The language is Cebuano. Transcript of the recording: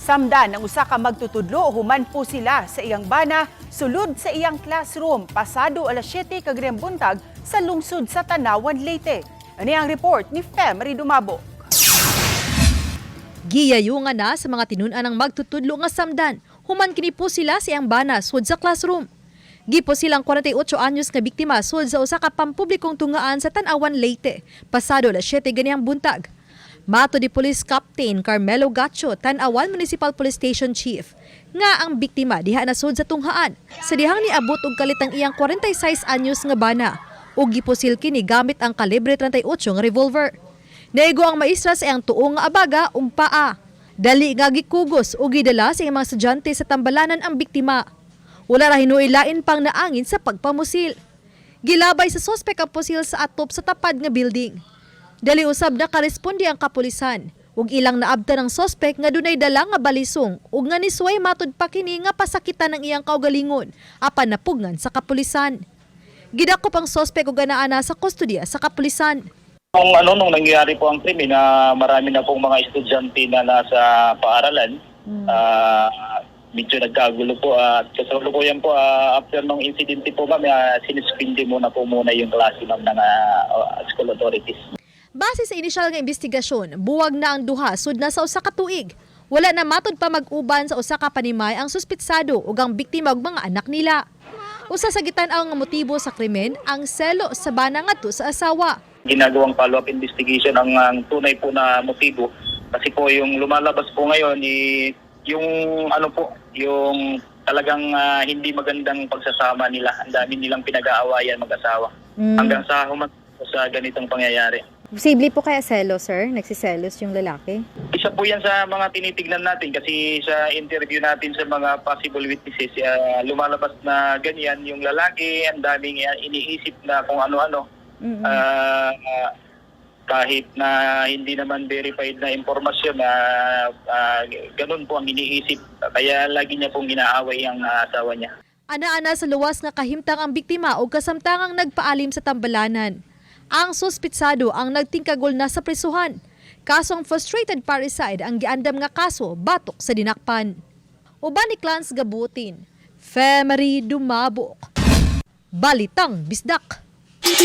Gisamdan ng usa ka magtutudlo human po sila sa iyang bana sulod sa iyang classroom pasado alas 7 kagriyang buntag sa lungsod sa Tanawan, Leyte. Ani ang report ni Femery Dumabo. Giyayungan na sa mga tinun-an ang magtutudlo nga samdan. Human kini po sila sa iyang bana sud sa classroom. Gipo silang 48 anyos nga biktima sud sa usa ka pampublikong tungaan sa Tan-awan, Leyte, pasado alas 7 ganihang buntag. Mato di Police Captain Carmelo Gacho, Tan-awan Municipal Police Station Chief, nga ang biktima diha na sud sa tunghaan sa dihang niabot og kalit ang iyang 46 anyos nga bana ug gipusil kini gamit ang kalibre 38 nga revolver. Naigo ang maestra sa iyang tuo nga abaga ug paa. Dali nga gikugos ug gidala sa iyang mga estudyante sa tambalanan ang biktima. Wala ra hinuoy lain pang naangin sa pagpamusil. Gilabay sa sospek ang pusil sa atop sa tapad nga building. Dali usab nakaresponde ang kapulisan ug ilang naabtan ang sospek nga dunay dala nga balisong ug nga nisuway matud pa kini nga pasakitan ng iyang kaugalingon apan napugngan sa kapulisan. Gidakop ang sospek ug anaa sa kustodiya sa kapulisan. Nung ano, nung nangyari po ang krimen na marami na pong mga estudyante na nasa paaralan, medyo nagkagulo po at kasalukuyan po, after nung insidente po, ma'am, sinuspindi muna po muna yung klase, ma'am, ng school authorities. Base sa inisyal nga investigasyon, buwag na ang duha sud na sa usa ka tuig. Wala na matud pa mag-uban sa usa ka panimay ang suspitsado ug ang biktima ug mga anak nila. Usa sa gitan-aw nga motibo sa krimen ang selo sa bana ngadto sa asawa. Ginagawang follow-up investigation ang tunay po na motibo kasi po yung lumalabas po ngayon eh, yung ano po, yung talagang hindi magandang pagsasama nila. Ang dami nilang pinag-aawayan mag-asawa. Hanggang sa humat sa ganitong pangyayari. Posible po kaya selos, sir? Nagsiselos yung lalaki? Isa po yan sa mga tinitignan natin kasi sa interview natin sa mga possible witnesses, lumalabas na ganyan yung lalaki, ang daming iniisip na kung ano-ano. Kahit na hindi naman verified na impormasyon na ganun po ang iniisip. Kaya lagi niya pong ginaaway ang asawa niya. Ana-ana sa luwas nga kahimtang ang biktima o kasamtangang nagpaalim sa tambalanan. Ang suspitsado ang nagtingkagol na sa prisuhan. Kasong frustrated parricide ang giandam nga kaso batok sa dinakpan. Uban ni Clans Gabutin, Femery Dumabok. Balitang Bisdak.